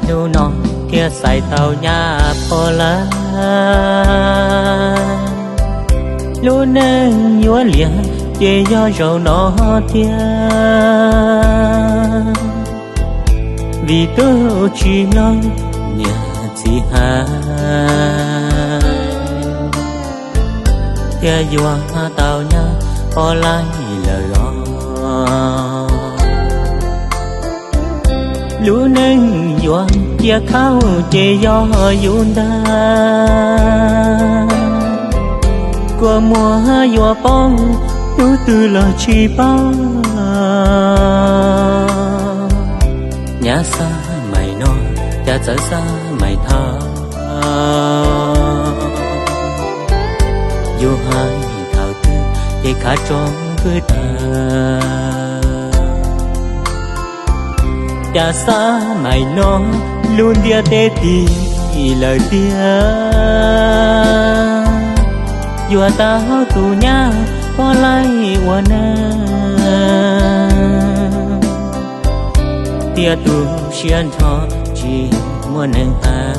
Hnub no thiaj xaiv tau nyab pog lawm, lub neej yuav liam ces yog zaum no tiag, vim twb tsis hloov niam txiv hais, thiaj yuav tau nyab pog laij lawm os. Lub neej yuav cia khauj ces yog yus ntag, kua muag yuav poob hnub twg los tsis paub. Nyab xab mais no cas txawv xab mais thaum, yus hais thaum twg ces khav roob hwj tawg. Cas xab mais no lub ntiaj teb tig lawm tiag, yuav tau tus nyab pog laij ua neej, thiaj tu siab nrho tsis muaj neeg hais.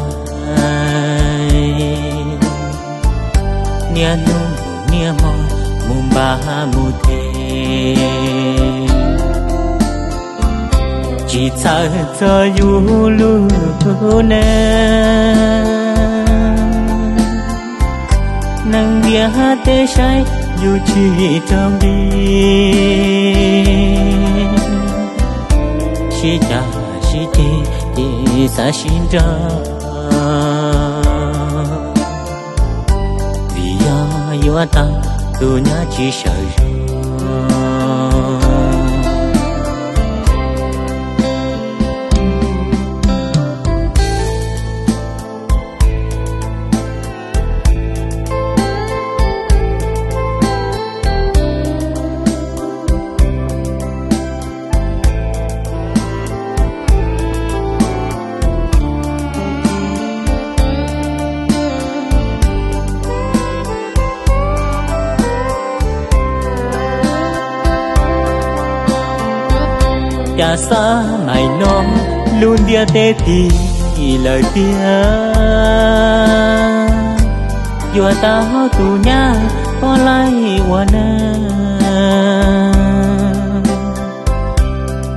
Niaj hnub niaj hmo mus npaj mus them, tsis txhawj txog yus lub neej. Neeg ntiaj teb saib yus tsis raug nqi, sib cav sib ceg ces xav sib nrauj, vim yog yuav tau tus nyab tsis sawv zoo. Cas xab mais no lub ntiaj teb tig lawm tiag, yuav tau tus nyab pog laij ua neej,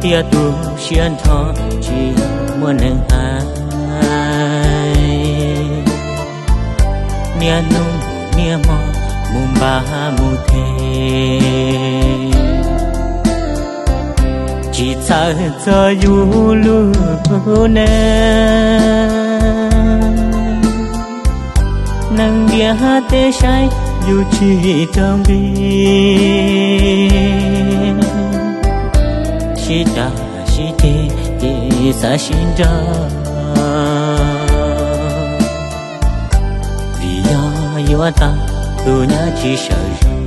thiaj tu siab nrho tsis muaj neeg hais. Niaj hnub niaj hmo mus npaj mus them, tsis txhawj txog yus lub neej. Neeg ntiaj teb saib yus tsis raug nqi, sib cav sib ceg ces xav sib nrauj, vim yog yuav tau tus nyab tsis sawv zoo.